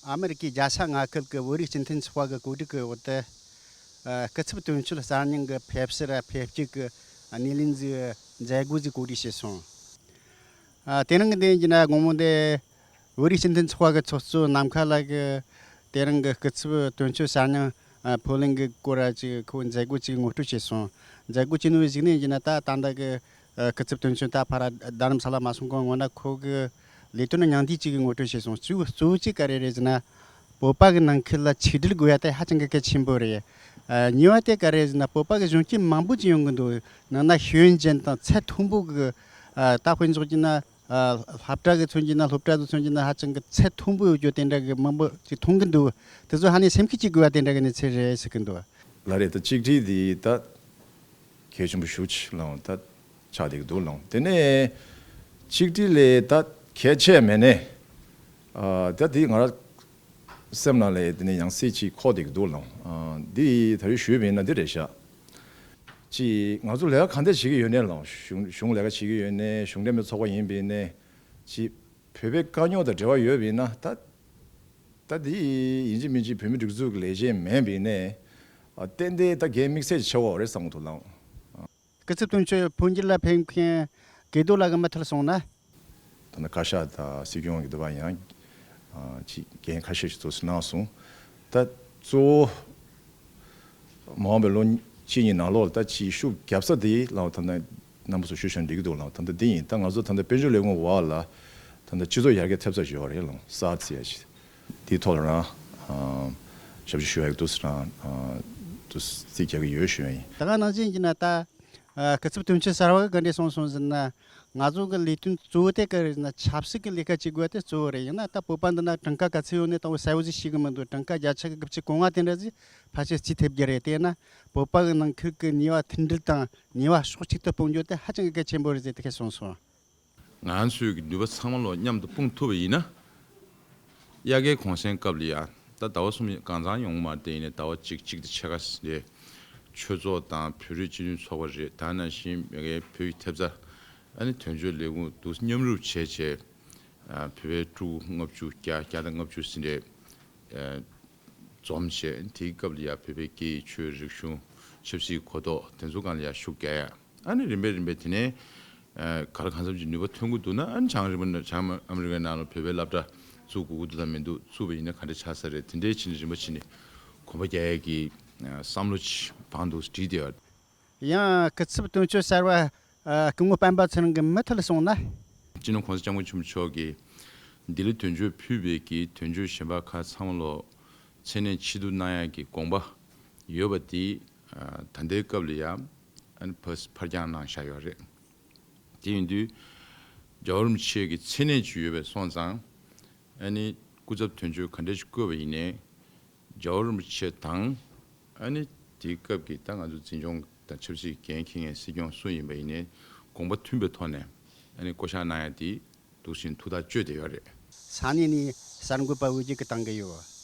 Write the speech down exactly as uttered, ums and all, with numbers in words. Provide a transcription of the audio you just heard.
ཨ་མི་རི་ཀའི་རྒྱལ་ས་མངའ་ཁུལ་གྱི་བོད་རིགས་སྤྱི་མཐུན་ཚོགས་པ་གི་གོ་སྒྲིག་གི་འོག་ཏུ། ཨ། སྐུ་ཚབ་དོན་གཅོད་གསར་རྙིང་གི་ཕེབས་བསུ་ར་ཕེབས་སྐྱེལ་གྱི་སྣེ་ལེན་ཟིག་མཛད་སྒོ་ཟིག་གོ་སྒྲིག་བྱས་སོང་། ཨ། དེ་རིང་གི་དེ་ཡིན་གྱི་ན་དགོང་མོ་འདི་བོད་རིགས་སྤྱི་མཐུན་ཚོགས་པ་གི་ཚོགས་གཙོ་ནམ་མཁའ་ལགས་ཀྱིས་དེ་རིང་གི་སྐུ་ཚབ་དོན་གཅོད་གསར་རྙིང་ཕུལ་ལེན་གྱི་སྐོར་ར་ཅིག་ཁོ་མཛད་སྒོ་ཅིག་ངོ་སྤྲོད་བྱས་སོང་། མཛད་སྒོ་ཅིག་ནོ་ཟིག་ནས་ཡིན་གྱི་ན་ད་ད་ལྟ་གི་ཨ། སྐུ་ཚབ་དོན་གཅོད་ད་ཕར་རྡ་རམ་ས་ལ་མ་སོང་གོང་སྔོན་ན་ཁོ་གི་ལས་དོན་ནི་མྱང་འདས་ཅིག་གི་ངོ་སྤྲོད་བྱས་སོང་། གཙོ་གཙོ་བོ་གཅིག་ག་རེ་རེད་ཟེར་ན། བོད་པ་གི་ནང་ཁུལ་ལ་ཆིག་སྒྲིལ་དགོས་ཡ་དེ་ཧ་ཅང་གི་གལ་ཆེན་པོ་རེད། ཨ། གཉིས་པ་དེ་ག་རེ་ཟེར་ན། བོད་པ་གི་གཞོན་སྐྱེས་མང་པོ་ཅིག་ཡོང་གི་འདུག། ནང་ན་ཤེས་ཡོན་ཅན་དང་ཚད་མཐོན་པོ་གི། ཨ། ད་དཔེ་འཇོག་གྱི་ན། ཨ། སློབ་གྲྭ་གི་མཚོན་གྱི་ན་སློབ་གྲྭ་དུ་མཚོན་གྱི་ན་ཧ་ཅང་གི་ཚད་མཐོན་པོ་ཡོད་རྒྱུ་དེ་འདྲ་གི་མང་པོ་ཅིག་མཐོང་གི་འདུག། དེ་ཚོ་ཧ་ནས་སེམས་ཁུར་ཅིག་དགོས་ཡ་དེ་འདྲ་གི་གནས་ཚུལ་རེད་ཟེར་གི་འདུག། ལགས་རེད། ད་ཆིག་སྒྲིལ་འདི་ད་གལ་ཆེན་པོ་ཞེ་པོ་ཅིག་ལ་ད་ཆགས་བསྡད་ཀྱི་འདུག་ལ། དེ་ནས་ཆིག་སྒྲིལ་ལས་ད་གལ་ཆེ་མེད་ནས། ཨ། ད་འདི་ང་རང་སེམས་ནང་ལ་དེ་ནས་ཡང་སྲིད་ཅིག་འཁོར་བསྡད་ཀྱི་འདུག་ལ། ཨ། འདི་ད་རེས་ཞུས་པ་ཡིན་ན་འདི་རེད་ཤག། ཅིག་ང་ཚོ་ལས་ཀ་ག་འདྲ་བྱེད་ཀྱི་ཡོད་ནའི་ལ། གཞུང་གཞུང་ལས་ཀ་བྱེད་ཀྱི་ཡོད་ནའི་གཞུང་འབྲེལ་མེད་ཚོགས་པ་ཡིན་པ་ཡིན་ནའི་ཅིག་བོད་པའི་དཀའ་རྙོག་དང་འབྲེལ་བ་ཡོད་པ་ཡིན་ན། ད་ད་འདི་ཡིན་གཅིག་མིན་གཅིག་བོད་མི་སྒྲིག་འཛུགས་ཀྱི་ལས་བྱེད་མིན་པ་ཡིན་ནའི། ཨ། ཏན་ཏན་ད་འགན་དམིགས་བསལ་ཆེ་བ་རེད་བསམ་གྱི་འདུག་ལ། སྐུ་ཚབ་དོན་གཅོད་བོད་འགྱུར་ལ་ཕེབས་མཁན་དགེ་རྡོར་ལགས་ཀྱི་མུ་མཐུད་སོང་ན། ད་ནི་བཀའ་ཤག་དང་སྲིད་སྐྱོང་གི་འདི་བ་ཡང་། ཨ། ཅིག་འགན་ཁ་ཤས་ཤིག་ཚོ་གནང་སོང་། ད་གཙོ་བོ་མ་འོངས་པའི་ལོ་གཅིག་གཉིས་ནང་ལོགས་ལ་ད་ཅིག་ཤུགས་རྒྱབ་ས་དེ་ལ་ད་ལྟ་རྣམ་པ་ཚོ་ཞུ་བཞིན་འགྲིག་གི་འདུག་ལ། ད་ལྟ་འདི་ཡིན། ད་ང་ཚོ་ད་ལྟ་དཔལ་འབྱོར་ལས་ཁུངས་འོག་ལ་ད་ལྟ་སྤྱི་ཚོགས་ཡར་རྒྱས་ཐེབས་ས་ཞིག་ཡོད་རེད་ལ། གསར་རྩི་ཡ་ཞིག་དེའི་ཐོག་ལ་རང་ཞབས་ཞུ་ཞུ་ཡ་གི་འདུག་ཟེར་རང་འདུག་རྩིས་རྒྱག་གི་ཡོད་ཞུ་ཡ་ཡིན། ད་ག་ནང་བཞིན་གྱི་ན་ད། ཨ། སྐུ་ཚབ་དོན་གཅོད་གསར་བ་གི་ག་འདྲས་གསུངས་སོང་ཟེར་ན། ང་ཚོ་གི་ལས་དོན་གཙོ་བོ་དེ་ག་རེ་ཟེར་ན་ཆབ་སྲིད་ཀྱི་ལས་ཀ་བྱེད་དགོས་པ་དེ་གཙོ་བོ་རེད། ཡིན་ན་ད་བོད་པ་འདི་ན་གྲངས་ཀ་ག་ཚོད་ཡོད་ནས་དང་པོ་གསལ་བོ་ཞིག་ཤེས་གི་མི་འདུག། གྲངས་ཀ་བརྒྱ་ཆ་གི་དགུ་བཅུ་གོ་ལྔ་དེ་འདྲ་ཟིག་ཕལ་ཆེར་རྩིས་ཐེབས་རྒྱུ་རེད། དེས་ན་བོད་པ་གི་ནང་ཁུལ་གི་ནུས་པ་མཐུན་སྒྲིལ་དང་ནུས་པ་ཕྱོགས་གཅིག་ཏུ་སྤུངས་རྒྱུ་དེ་ཧ་ཅང་གི་གལ་ཆེན་པོ་རེད་ཟེར་དེ་གས་གསུངས་སོང་། ང་ཚོས་ཀྱི་ནུས་པ་ཚང་མ་ལོ་མཉམ་དུ་སྤུངས་ཐུབ་པ་ཡིན་ན། དབྱར་ཁའི་གུང་སེང་སྐབས་ལ་ཡ། ད་ཟླ་བ་གསུམ་གང་ཚང་ཡོང་མ་རེད། ཡིན་ནའི་ཟླ་བ་གཅིག་གཅིག་དང་ཕྱེད་ཀ་རེད། ཆོས་ཚོགས་དང་བོད་རིགས་སྤྱི་མཐུན་ཚོགས་པ་རེད། ད་ནང་བཞིན་མ་གིའི་བོད་ཀྱི་ཐེབས་རྩ། ཨ་ནི་དོན་གཅོད་ལས་ཁུངས་འདུག་མཉམ་རུབ་བྱས་བྱས། ཨ། བོད་པའི་ཕྲུ་གུ་ལྔ་བཅུ་བརྒྱ་བརྒྱ་དང་ལྔ་བཅུ་ཟིན་རེད། ཨ། འཛོམས་བྱས་དེའི་སྐབས་ལ་ཡ་བོད་པའི་སྐད་ཡིག་ཆོས་རིག་གཞུང་ཆབ་སྲིད་གོ་རྟོགས་དེ་ཚོ་སྒང་ལ་ཡ་ཤུགས་རྒྱག་ཡ། ཨ་ནི་རིམ་པས་རིམ་པས་དེ་ནས། ཨ། ག་ལ་གང་འཚམ་གྱི་ནུས་པ་ཐོན་གྱི་འདུག་ན། ཨ་ནི་བྱང་རིམ་པ་ན་བྱང་ཨ་མི་རི་ཀའི་ནང་ལ་བོད་པའི་སློབ་གྲྭ་བཙུགས་དགོས་ཀྱི་འདུག་དང་མི་འདུག། བཙུགས་པ་ཡིན་ན་ག་འདྲ་ཆགས་ས་རེད། དེ་འདྲའི་ཕྱིན་ནས་རིམ་པ་ཕྱིན་ནས་གོམ་པ་རྒྱག་ཡས་ཀྱི་བསམ་བློ་ཅིག་བང་འདུག་བསྒྲིགས་བསྡད་ཡོད། ཡང་སྐུ་ཚབ་དོན་གཅོད་གསར་བ་སྐུ་ངོ་སྤེན་པ་ཚེ་རིང་གི་མུ་མཐུད་སོང་ན། སྤྱི་ནོར་གོང་ས་སྐྱབས་མགོན་ཆེན་པོ་མཆོག་གིས་ལྡི་ལི་དོན་གཅོད་ཕུད་པའི་གི་དོན་གཅོད་གཞན་པ་ཁག་ཚང་མ་ལོ་མཚན་གནས་ཕྱིར་བསྡུ་གནང་ཡག་གི་དགོངས་པ་ཡོད་པ་དེ་ད་ལྟའི་སྐབས་ལ་ཡང་ཨ་ནི་ཕར་ཕར་འགྱངས་གནང་བཞག་ཡོད་རེད། དེ་ཡིན་དུས་རྒྱལ་བ་རིན་པོ་ཆེ་གི་མཚན་གནས་ཅིག་ཡོད་པས་སོང་ཙང་། ཨ་ནི་སྐུ་ཚབ་དོན་གཅོད་ག་འདྲ་ཞིག་བསྐོས་པ་ཡིན་ནའི་རྒྱལ་བ་རིན་པོ་ཆེ་དང་། ཨ་ནི་དེའི་སྐབས་ཀྱི་ད་ང་ཚོ་འཛིན་སྐྱོང་དང་ཆབ་སྲིད་འགན་འཁྱེར་མཁན་སྲིད་སྐྱོང་སུ་ཡིན་པ་ཡིན་ནའི་དགོངས་པ་མཐུན་པའི་ཐོག་ནས་ཨ་ནི་བསྐོ་བཞག་གནང་ཡ་དེ་འདུག་བཞིན་ཐུགས་ཐག་གཅོད་བསྡད་ཡོད་རེད། ས་གནས་ནས་གསར་འགོད་པ་འོས་བསྡུ་གི་བཏང་གི་ཡོད།